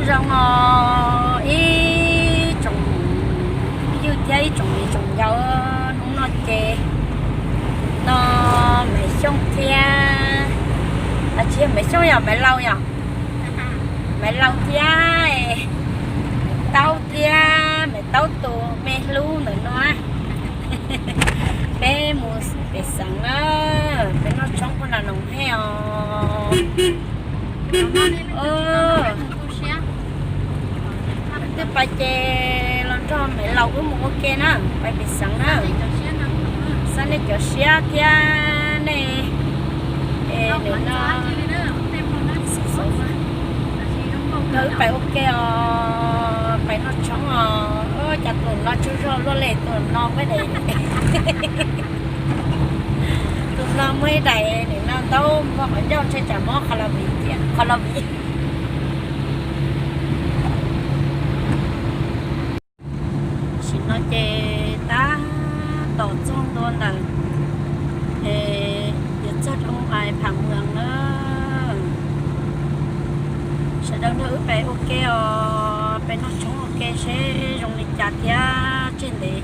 Zoo os ib tsoom phooj ywg thiab ib tsoom viv tsoom ncaus, hnub no ces no Maiv Xyooj thiab, tsis yog Maiv Xyooj, yog Maiv Laus, yog Maiv Laus thiab Maiv Taub thiab Maiv Taub tus me hlub ntawm no. Peb mus pem xeev na, peb noj tshoob poj nram Noom Hej os. Twb pais ces los nrog Maiv Laus wb mus ua ke na, pais pem xeev na. Xav nej cov siab thiab nej, no wb pais ua ke os, pais noj tshoob os. Cas tus no tsaug zog luaj li, tus no muaj ib daim, tus no muaj ib daim nim no ntaub npog qhov ncauj, ntshe tsam mob qhov los viv, qhov los viv. Tam sim no ces tab tom txog ntua ntawm, es yuav txog rau Pham Muas na. Sawv daws nrog wb pem ua ke os, pem noj tshoob ua ke seb zoo li cas thiab. Tseg ntev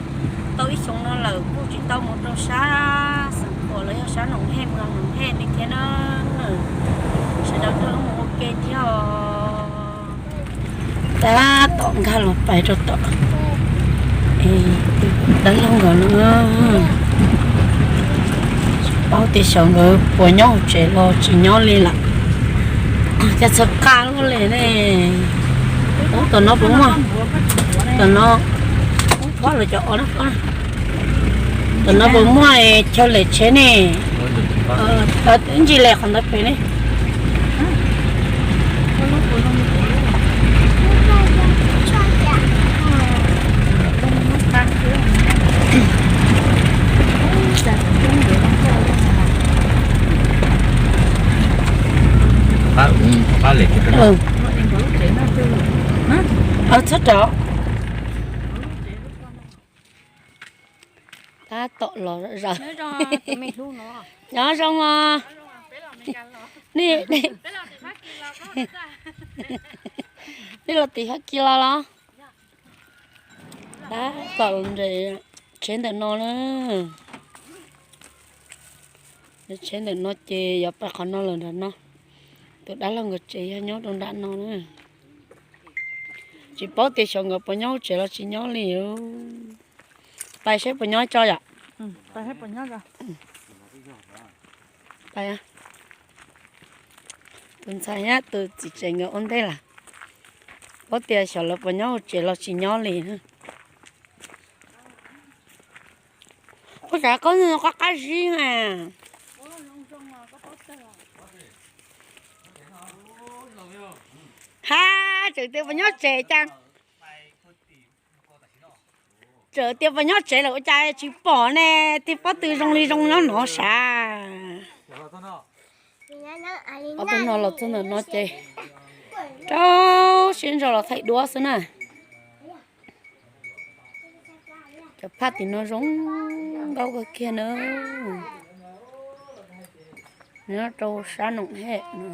tau ib xyoo no lawm kuj tsis tau mus rau sab Xeev Khuam los yog sab Noom Hej, mus Noom Hej li thiab na. Sawv daws nrog wb mus ua ke thiab os. Tab tom nkag los pais rau tom dab laug nkawd no. Tsis paub tias xyov nkawd puas nyob hauv tsev los tsis nyob li lawm. Cas txhawv qa luaj li ne. Ub, tom no puas muaj, tom no, ub, pob lawv cov o na. Tom no puas muaj chaw lem tsheb ne? Ntsis lem qhov ntawd pem ne. Txhob rov. Tab tom los zom zaws. Nyob zoo os. Nej los tim Fab Kis los los? Tab tom los nres tsheb ntawm no na. Tsheb ntawm no ces yuav pais qhov no lawm nram no. Tus dab laug nkawd tsev yog nyob rau nram no na. Tsis paub tias xyov nkawd puas nyob hauv tsev los tsis nyob li. Pais seb puas nyob tso yom. Tus ntxhais thiab tus txiv tsev nkawd ua ntej lawm. Paub tias xyov lawv puas nyob hauv tsev los tsis nyob li. Ua cas koj qab qab zib na. Ha, tseem tias puas nyob tsev cas. Tseem tias puas nyob tsev lawm ua cas tsis pom ne, tej pob tw zoo li zoo nyob no sav. Ob tug no los txog ntawm no ces rau siab ntso los thaij duab xwb na. Cov phaj tim no zoo nkauj kawg kiag na. Nyob rau sab Noom Hej no.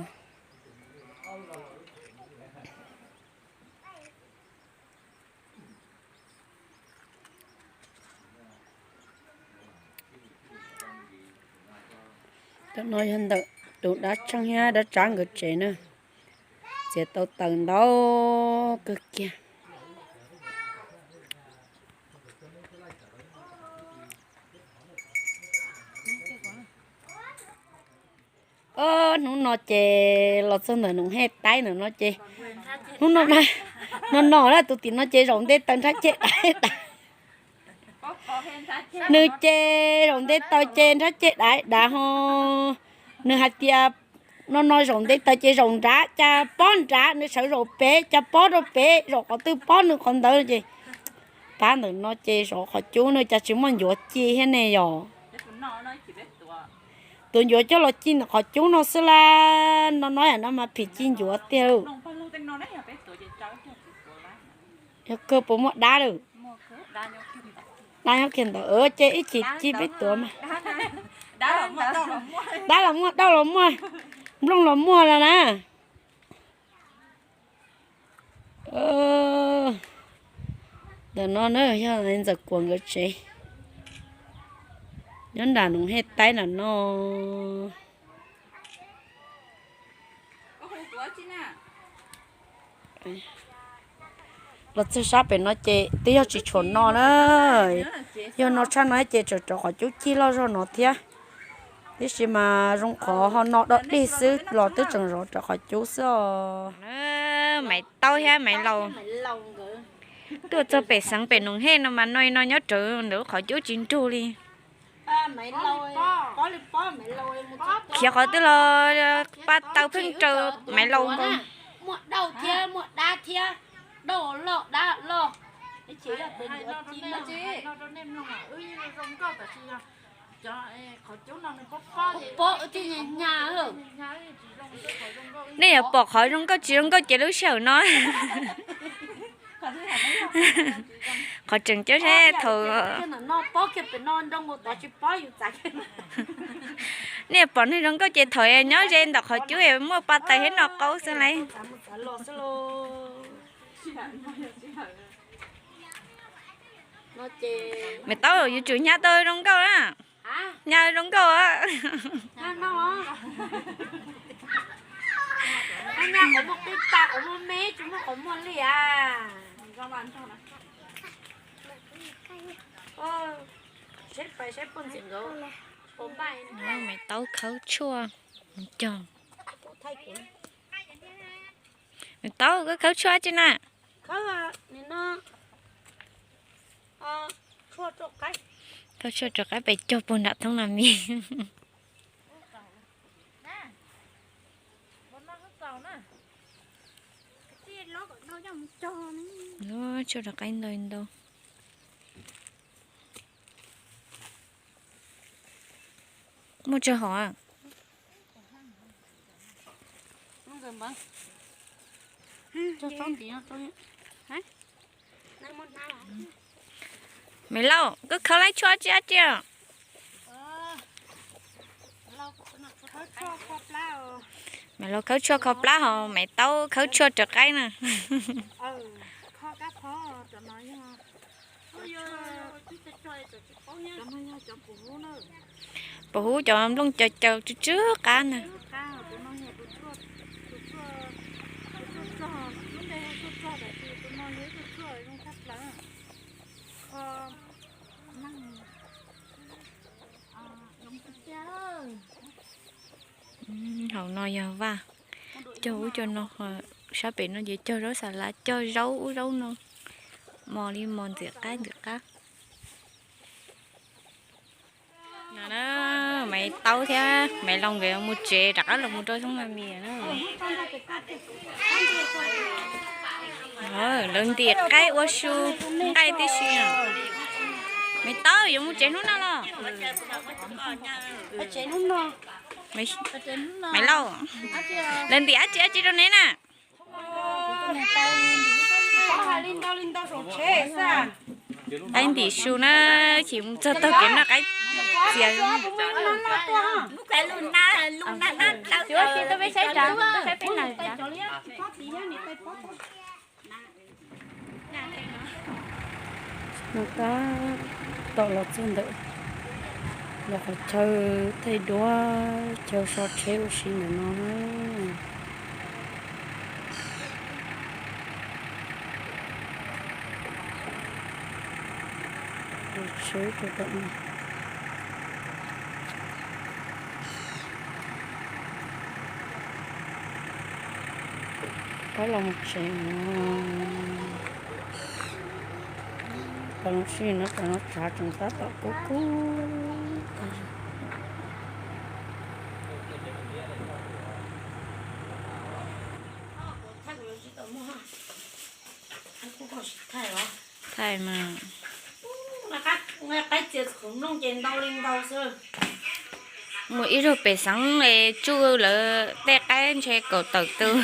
Cov no yog ntawm tus dab tsheej thiab dab tsab nkawd tsev na. Txiav tau taws ntau kawg kiag. Hnub no ces los txog ntawm Noom Hej Taib ntawm no ces, hnub no, no no na, tus tim no ces zaum nte taw nrhab ceg dav dav. Nws ces zaum nte taw ces nrhab ceg dav dav ho. Nws hais tias no no zaum nte taw ces zaum nrad, cas pob nrad nws sawv zaum pem, cas pob rau pem, zaum qhov twg pob nws qhov ntawd ces. Pab ntawm no ces zov qhov cub no cas tsis muaj ncuav ci thiab ne yom. Tus ncuav coj los ci ntawm qhov cub no xwb la. No no yam no mas phim ci ncuav tiag. Yog kawg puas muaj dab lawm? Dab nyob kiag ntawd ces ib chim ci peb tuav mas. Dab los muaj, dab los muaj, nplooj los muaj no na. Ntawm no na yog Ntxawm Kuam nkawd tsev, nyob nram Noom Hej Taib nram no. Los txog sab pem no ces twb yog tsis tshuam no na, yog no tshaj no ces tseem rov qhov cub cig loj zog no thiab. Tiam sis mas zoo qhov ho no dog dig xwb los twb tseem zov rov qhov cub xwb os. Maiv Taub thiab Maiv Laus tuaj txog pem xeev pem Noom Hej no mas no no nyob rawv ntawm qhov cub tsis nrug li. Khiav qhov twg los paj taw pheej raws Maiv Laus nkaus. Nej yuav pom qhov zoo nkauj tsis zoo nkauj ces lub sij hawm no. Qhov tseem ceeb seb thaum nej pom neeg zoo nkauj ces thaum nyob ze ntawm qhov cub muaj paj taw thiab no qaub xwb lauj. Maiv Taub yuav tsum hnyav tau zoo nkauj na. Hnyav zoo nkauj. Maiv Taub khawb tshuaj cog. Maiv Taub koj khawb tshuaj tsi na? Khawb tshuaj rau qaib pem cog puag nram thoob na mis. Tshuaj rau qaib ntau ntau. Muaj tsawg hom? Maiv Lauj, koj khawb laib tshuaj tsi dab tsi? Maiv Lauj khawb tshuaj kho plab hos Maiv Taub khawb tshuaj rau qaib na. Puas huv cov nplooj caws caws tsw tsw qab na. Hauv no yog vaj, cog ub cog no, sab pem no ces cog zaub xas lav, cog zaub ub zaub no, mos li mos ntxim qab ntxim qab. No na, Maiv Taub thiab Maiv Lauj nkawd mus tsev rov qab los mus rau thoob na mis na. Lawv ntim qaib ua su nqaij tib si. Maiv Taub yuav mus tsev hnub no los? Maiv Lauj, lawv ntim dab tsi dab tsi rau neb na? Qaib ntim su na, chim mus txog taug kev noj qaib txias. Tom los txog ntawm los qhov chaw thaij duab chaw so tsheb ua si ntawm no na. Tsheb rau tom no. Pab los mus tsev no. Pab los sij no, pab no tshav tseem tab tom kub kub. Thaij mas. Qaib txias qhov nplooj ces ntau li ntau xwb. Mus ib zaug pem xeev es tsuj lawv tej qaib ntshe kaum tawm tus.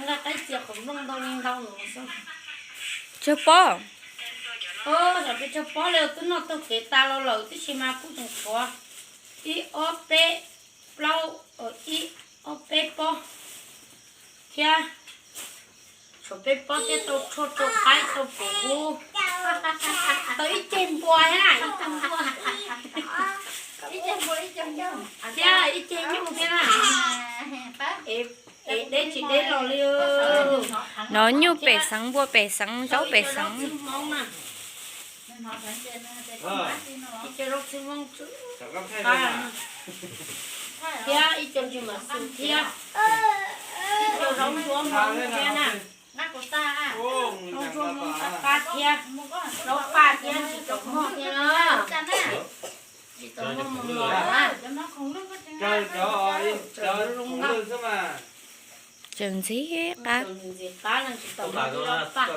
Nqa qaib txias qhov nplooj ntau li ntau xwb. Tsawg pob? Tsawg pob li twb noj taug kev tas los lawm tib si mas kuj tseem tshuav ib ob peb plaub, ib ob peb pob thiab. Peb pob thiab tau tshuaj rau qaib tau pum ub. Tau ib ceg npua thiab na, ib ceg npua, ib ceg nyuj, thiab ib ceg nyuj thiab na. Es deb tsis deb los li. No nyuj pem xeev, npua pem xeev, zaub pem xeev. Ib co zaub txhwb mob, thiab ib co ntsis mas xwm thiab, ib co zaub ntsuab hmoov thiab na. Zaub ntsuab hmoov qab qab thiab, zaub paj thiab ntsis tau mog thiab na. Ntsis tau mog mos mos na. Tseem ntxim qab. Ntxim qab no ntsis tau mog thiab zaub paj.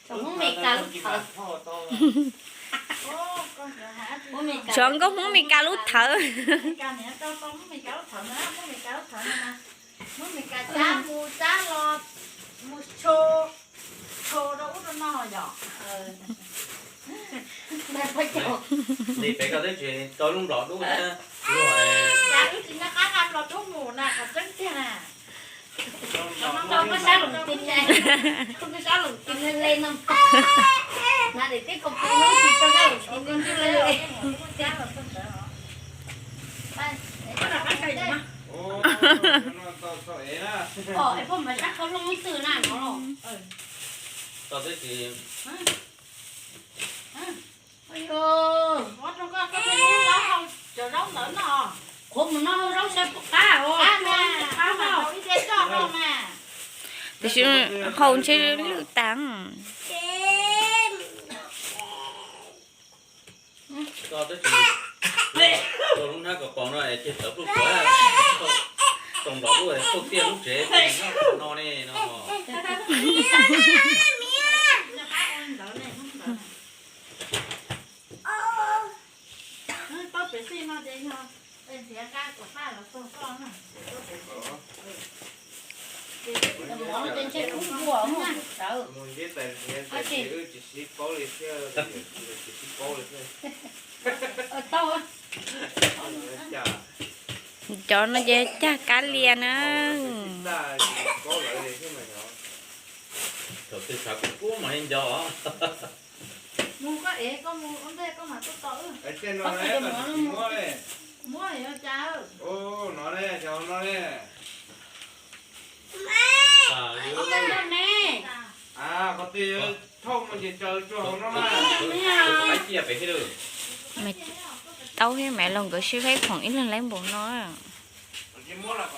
Tsoom Hmoob Mes Kas lub thawv. Tsoom nkauj Hmoob Mes Kas lub thawv. Li pem koj twb tsis tau lub nplom dub thiab. Cas wb tsis nco qab nqa nplom dub mus na, qhov tseeb tiag na. Koj sab loos ti, koj sab loos ti le le no. Na daim teb kaus pus no tsis tau sab loos ti le le. Es poj mam sab khau looj ib txwm na no los. Qhuav mus no zaub saib puas qab os. Tiam sis hau ntshe lwj tas. Koj twb tsis tua lub hnab kaus paus no es cia tawv pluj pluav, tau nplom dub es tuaj tiaj lub tsev no ne no. Cov no ces cag kab lia na. Thaum twg tshav kub kub mas nco. Mus koj ev, koj mus ua ntej koj mam tuaj tos wb. Muab li, no ne, xyov no ne. Qhov twg thauj mus ces tsaws tsuag hauv no na. Maiv Taub thiab Maiv Lauj nkawd sib faib phoom ib leeg laib npaum no. Tsis muab los